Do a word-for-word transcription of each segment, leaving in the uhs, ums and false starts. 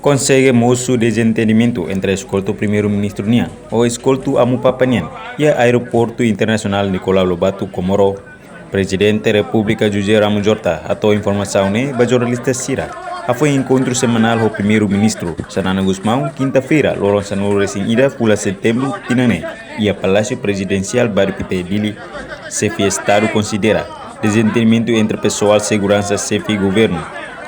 Konsege mosu dezentendimentu entre eskoltu Primeiru-Ministru nian ho eskoltu Amu Papa nian iha Aeroportu Internasionál Nicolau Lobato, Comoro. Prezidente Repúblika José Ramos Horta hato'o informasaun ne'e ba jornalista sira hafoin enkontru semanál ho Primeiru-Ministru Xanana Gusmão, kinta-feira, loron sanulu-resin-ida fulan Setembru tinan ne'e, iha Palásiu Prezidensiál Bairru Pité, Dili. Xefe Estadu konsidera dezentendimentu entre pesoál seguransa xefe governu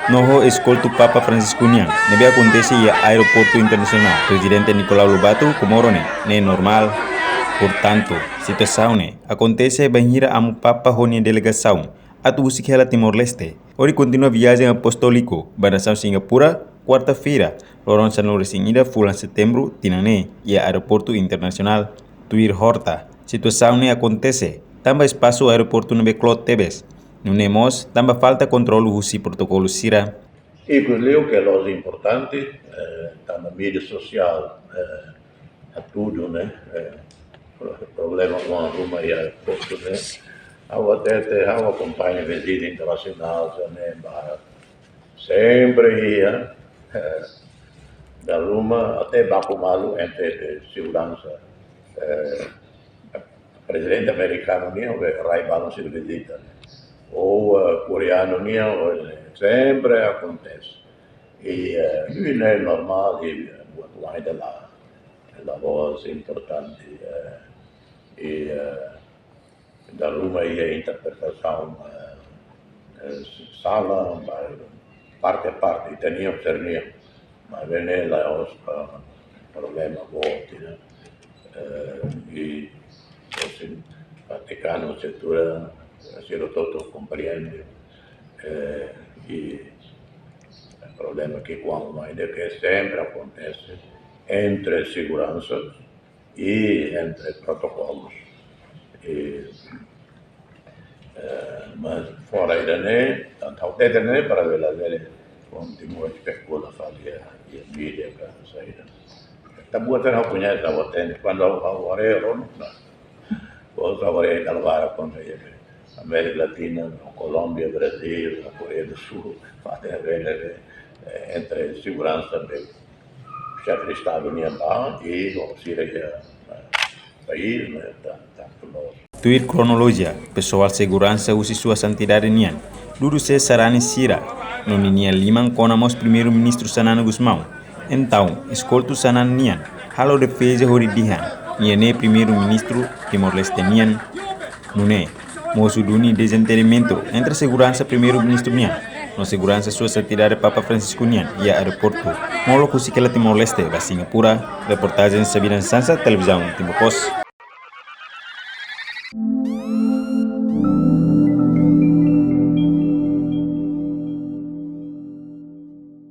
no ho eskoltu Papa Francisco nian ne'ebé akontese iha Aeroportu Internasionál Prezidente Nicolau Lobato, Comoro ne'e, ne'e normál. Portantu, situasaun ne'e akontese bainhira Amu Papa ho nia delegasaun atu husik hela Timor-Leste hodi kontinua viajen apostóliku ba nasaun Singapura, kuarta-feira, loron sanulu-resin-ida fulan Setembru tinan ne'e, iha Aeroportu Internasionál. Tuir Horta, situasaun ne'e akontese tanba espasu aeroportu ne'ebé kloot tebes, nune'e mós tanba falta kontrolu husi protokolu sira. Ikus liu ke loos importante, eh, tanba mídia sosiál, eh, hatudu, ne'e, eh, problema oan ruma iha aeroportu ne'e. Ha'u hatete, ha'u akompaña vizita internasionál, ne'e, ba, sempre iha, eh, dala ruma até baku malu entre seguransa, eh, prezidente amerikanu nian, ho rai-balun sira vizita, ne'e. Ou, eh, koreanu nian, ou, eh, sempre akontese. I, eh, i ne'e normál, i, eh, buat oan ida la, la loos importante, eh, i, eh, dala ruma iha interpretasaun, eh, eh, sala, ba parte-parte, ita-nian, sira-nian. Maibé ne'e la'ós, eh, problema boot, ne'e. Eh, i, asin, Vatikanu, sira, sira hotu komprende, eh, i problema ke kuandu mai de ke sempre akontese entre seguransa i entre protokolus. I, eh, mas fora ida-ne'e, tantu ha'u hatete ne'e para bele, bele kontinua espekula fali iha, iha mídia ka saida. Ita-boot sira ha'u koñese, ha'u hatene, kuandu ha'u, ha'u haree, ha'u, na. Ha'u haree dala barak kuandu iha Amérika Latina, Kolómbia, Brazíl, Koreia do Sul, parte bele, eh, entre seguransa de xefe Estadu nian ba, i ho sira iha, eh, país, ne'e, tan, tantu loos. Tuir kronolojia, pesoál seguransa husi Sua Santidade nian dudu sé sarani sira, no ninia liman kona mós Primeiru-Ministru Xanana Gusmão. Entaun, eskoltu Xanana nian halo defeza hodi dehan nia ne'e Primeiru-Ministru Timor-Leste nian. Nune'e, mosu duni dezentendimentu entre seguransa Primeiru-Ministru nian no seguransa Sua Santidade Papa Francisco nian iha aeroportu molok husik hela Timor-Leste ba Singapura. Reportajen Sabina Sansa, Televizaun Timor Post.